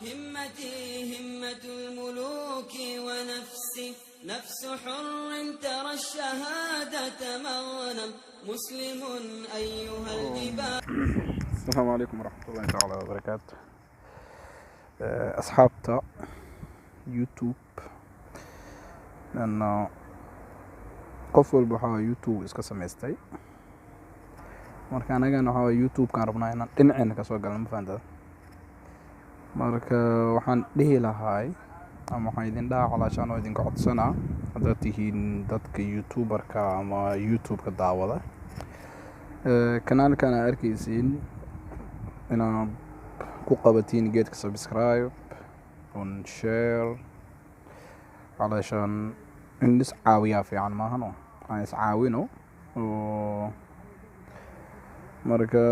همتي همة الملوك ونفسي نفس حر ترى الشهادة مغنم مسلم أيها الجبال. Asalaamu calaykum waraxmatullahi tacaala wabarakaatu. Asxaabta YouTube, lana qof walba waxaa YouTube iska samaystay. Marka anagana waxaa waye YouTube-kaan rabnaa inaan dhinaceena kasoo galno, ma fahantada? Marka waxaan dhihi lahaay ama waxaan idin dhaha, calaashaan oo idinka codsanaa, haddaad tihiin dadka YouTuberka ama YouTube-ka daawada, kanaalkan aa arkeysiin, inaad ku qabatiin geedka subscribe on share, calaashaan in is caawiyaa fiican maahano, aan is caawino. Oo marka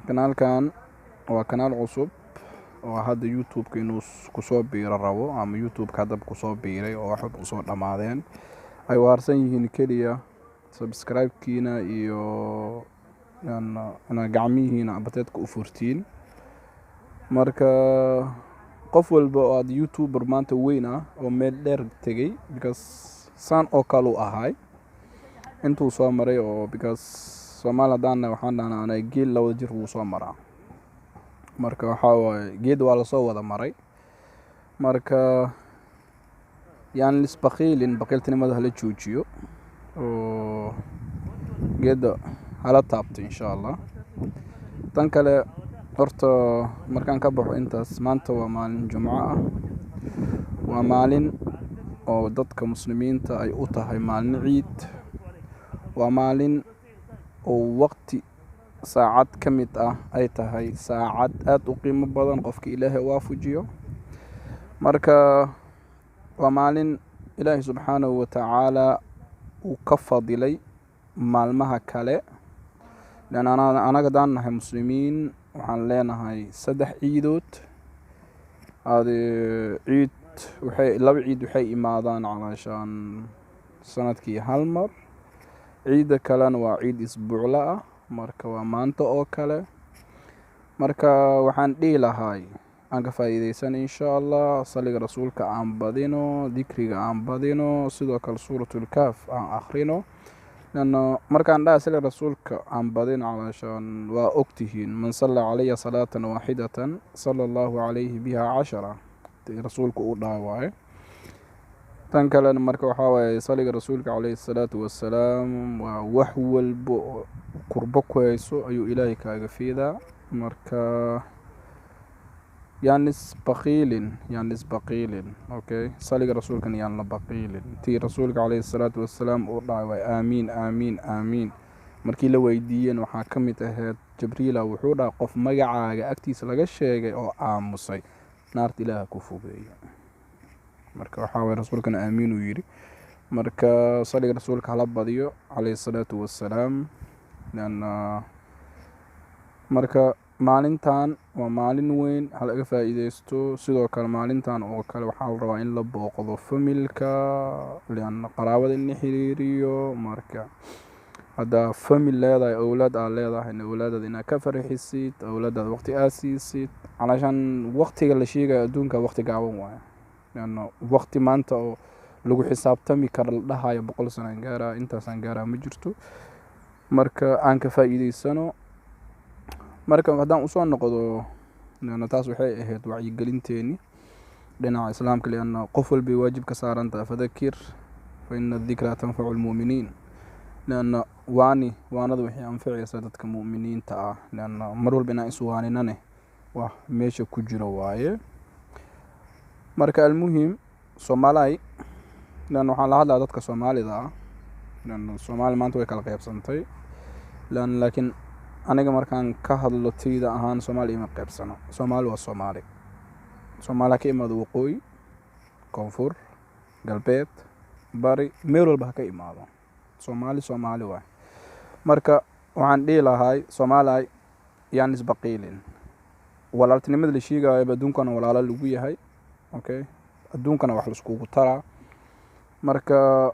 kanaalkan waa kanaal cusub oo hadda YouTube-ka inuu kusoo biiro rabo, ama YouTube-ka haddaba kusoo biiray oo waxba usoo dhammaadeen, ay waarsan yihiin keliya subscribe-kiina iyo inaad gacmihiina bateedka u furtiin. Marka qof walba oo aad YouTuber maanta weyn ah oo meel dheer tegay, because saan oo kale u ahay intuu soo maray, oo because Soomaali haddaan nahay waxaan dhahnaa anaa geel labada jir wuu soo maraa. Marka waxaa waaye geed waa lasoo wada maray. Marka yaan lisbaqiilin, baqiiltinimada hala joojiyo oo geedda hala taabto, insha Allah. Tan kale horta markaan ka baxo intaas, maanta waa maalin Jumco ah, waa maalin oo dadka Muslimiinta ay u tahay maalin ciid, waa maalin oo waqti saacad ka mid ah ay tahay saacad aada u qiimo badan qofka Ilaahay waafujiyo. Marka waa maalin Ilaahay subxaanahu wa tacaala uu ka fadilay maalmaha kale, lan anaga haddaan nahay Muslimiin waxaan leenahay 3 ciidood. Adi ciid waxay laba ciid waxay imaadaan calaashaan sanadkii hal mar, ciidda kalena waa ciid isbuucla ah. Marka waa maanta oo kale. Marka waxaan dhihi lahay aan ka faa'iideysan, insha Allah, saliga Rasuulka aan badino, dikriga aan badino, sidoo kale Suuratulkaaf aan akhrino. Lano markaan dhaha saliga Rasuulka aan badino, calaashaan waa ogtihiin, "Man salla calaya salaatan waaxidatan sala Allahu calayhi biha cashara," Rasuulka uu dhaha waaye. Tan kalena marka waxaa waaye saliga Rasuulka calayhi salaatu wassalaam waa wax walba oo kurbo ku hayso ayuu Ilaahay kaaga fiidaa. Marka yaan isbaqiilin, yaan isbaqiilin, okay? Saliga Rasuulkana yaan la baqiilin. Tii Rasuulka calayhi salaatu wassalaam uu dhahay waay aamiin, aamiin, aamiin. Markii la weydiiyeen waxaa ka mid ahayd Jibriila wuxuu dhahay, "Qof magacaaga agtiisa laga sheegay oo aamusay, naarta Ilaaha ku fogeeyo." Marka waxaa waye Rasuulkana aamiin uu yidhi. Marka saliga Rasuulka hala badiyo calayhi salaatu wassalaam. Lianna marka maalintan waa maalin weyn, ha laga faa'iideysto. Sidoo kale maalintan oo kale waxaa la rabaa in la booqdo familka, lianna qaraabada in la xiriiriyo. Marka haddaa famil leedahay, owlaad aad leedahayna, owlaadaada inaad ka farxisid, owlaadaada waqti aad siisid, calaashaan waqtiga la sheegayo adduunka waqti gaaban waayo. Lianna waqti maanta oo lagu xisaabtami karo la dhahayo 100 sanaan gaaraa, intaasaan gaaraa, ma jirto. Marka aan ka faa'iideysano. Marka haddaan usoo noqdo, lianna taas waxay ahayd wacyigelinteeni dhinaca Islaamka, lianna qof walbay waajib ka saaran tahay, "Fadakir fa ina adikraa tanfacu lmu'miniin," lianna waani waanada waxay anficaysaa dadka mu'miniinta ah. Lianna mar walba inaan iswaaninane wax meesha ku jiro waaye. Marka almuhim Soomaalay, lianna waxaan la hadlaya dadka Soomaalida ah, lianna Soomaali maanta way kala qaybsantay lan, laakiin aniga markaan ka hadlo tayda ahaan, Soomaali ima qaybsano. Soomaali waa Soomaali. Soomaali ha ka imaado waqooyi, koonfur, galbeed, bari, meel walba ha ka imaado, Soomaali Soomaali waay. Marka waxaan dhihi lahay, Soomaalay, yaan isbaqiilin. Walaaltinimada la sheegayoba, adduunkana walaalo lagu yahay, okay? Adduunkana wax laiskugu taraa. Marka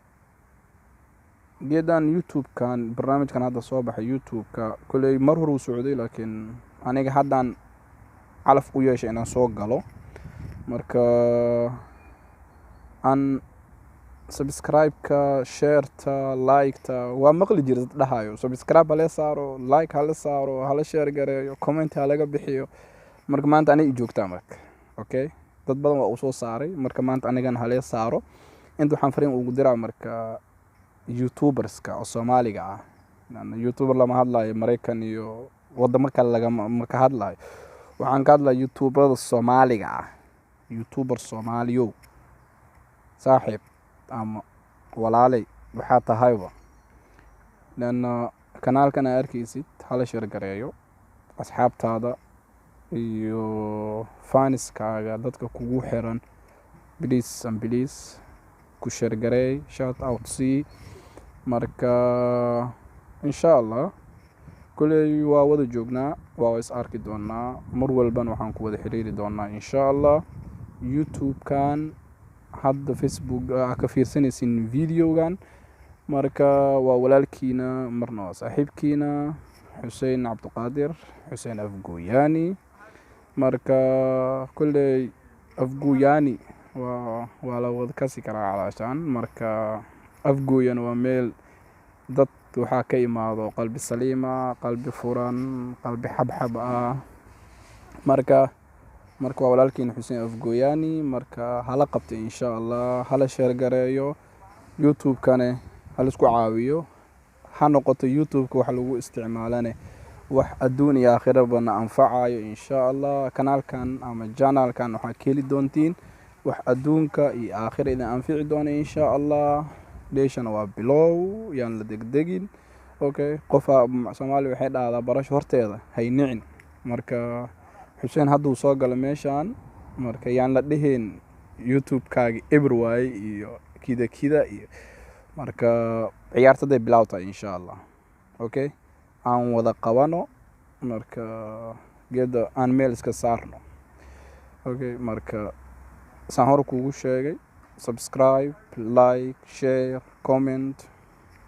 geedan YouTube-kan, barnaamijkan hadda soo baxay YouTube-ka, koley mar hore uu socday, laakiin aniga haddaan calaf u yeeshay inaan soo galo. Marka aan subscribe-ka, share-ta, like-ta waa maqli jira dad dhahayo subscribe hala saaro, like hala saaro, hala share gareeyo, comment halaga bixiyo. Marka maanta aniga i joogtaa marka, okay, dad badan waa uu soo saaray. Marka maanta anigana halee saaro. Inta waxaan fariin ugu diraa marka youtuberska oo Soomaaliga ah. YouTuber lama hadlayo Maraykan iyo wadamo kale lagama ma ka hadlayo. Waxaan ka hadlaya youtuberada Soomaaliga ah. Youtuber Soomaaliyow, saaxiib ama walaaley waxaa tahayba, leanna kanaalkan aa arkeysid hala share gareeyo, asxaabtaada iyo fans-kaaga, dadka kugu xiran, please and please ku share gareey, shout out c. Marka insha Allah kuley waa wada joognaa, waa is arki doonaa mar walbana, waxaan ku wada xiriiri doonaa insha Allah YouTube-kan hadda Facebook aa ka fiirsanaysin videogan. Marka waa walaalkiina, marna waa saaxiibkiina, Xuseen Cabdiqaadir Xuseen Afguyaani. Marka kolley Afguyaani waa la wada kasi karaa calaashaan. Marka Afgooyana waa meel dad waxaa ka imaado qalbi saliima, qalbi furan, qalbi xabxab ah. Marka waa walaalkiina Xuseen Afgooyaani. Marka hala qabta insha Allah, hala share gareeyo, YouTube-kane hala isku caawiyo. Ha noqoto YouTube-ka wax lagu isticmaalane wax adduun iyo aakhiraba na anfacayo insha Allah. Kanaalkan ama channelkan waxaa ka heli doontiin wax adduunka iyo aakhira idin anfici doona insha Allah. Dheeshana waa bilow, yaan la degdegin, okay. Qofa Soomaaliya waxay dhahdaa barasho horteeda hay nicin. Marka Xuseen hadduu soo galo meeshaan, marka yaan la dhihin YouTube-kaagi eber waaye iyo kida kida iyo. Marka ciyaartaday bilow tahay insha Allah, okay, aan wada qabano. Marka geeda aan meel iska saarno, okay. Marka saan hore kuugu sheegay, subscribe, like, share, comment,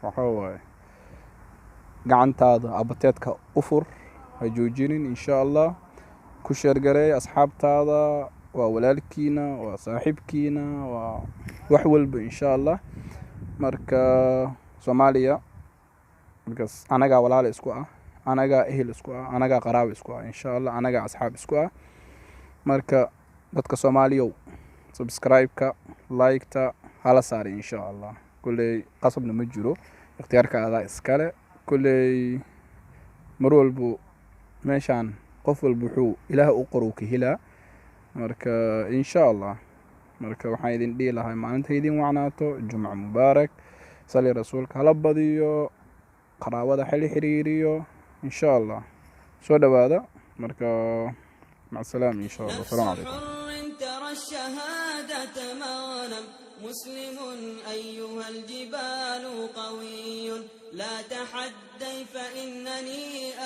waxaa waaye gacantaada abateedka u fur, ha joojinin insha Allah. Ku share gareey asxaabtaada. Waa walaalkiina, waa saaxiibkiina, waa wax walba insha Allah. Marka Soomaaliya markaas anagaa walaala isku ah, anagaa ehel isku ah, anagaa qaraabo isku ah insha Allah, anagaa asxaab isku ah. Marka dadka Soomaaliyow, subscribe-ka, like-ta hala saaray insha Allah. Kolley qasabna ma jiro, ikhtiyaarka adaa iskale. Kolley mar walbo meeshaan qof walba wuxuu Ilaah u qoro ka helaa. Marka insha Allah, marka waxaan idin dhihi lahaa maalinta idin wacnaato, Jumca mubaarak, sali rasuulka hala badiyo, qaraabada xili xiriiriyo insha Allah. Soo dhawaada. Marka mac salaam insha Allah. نفس Asalaamu calaykum. حر ترى الشهادة مغنم، مسلم أيها الجبال قوي، لا تحدي فإنني.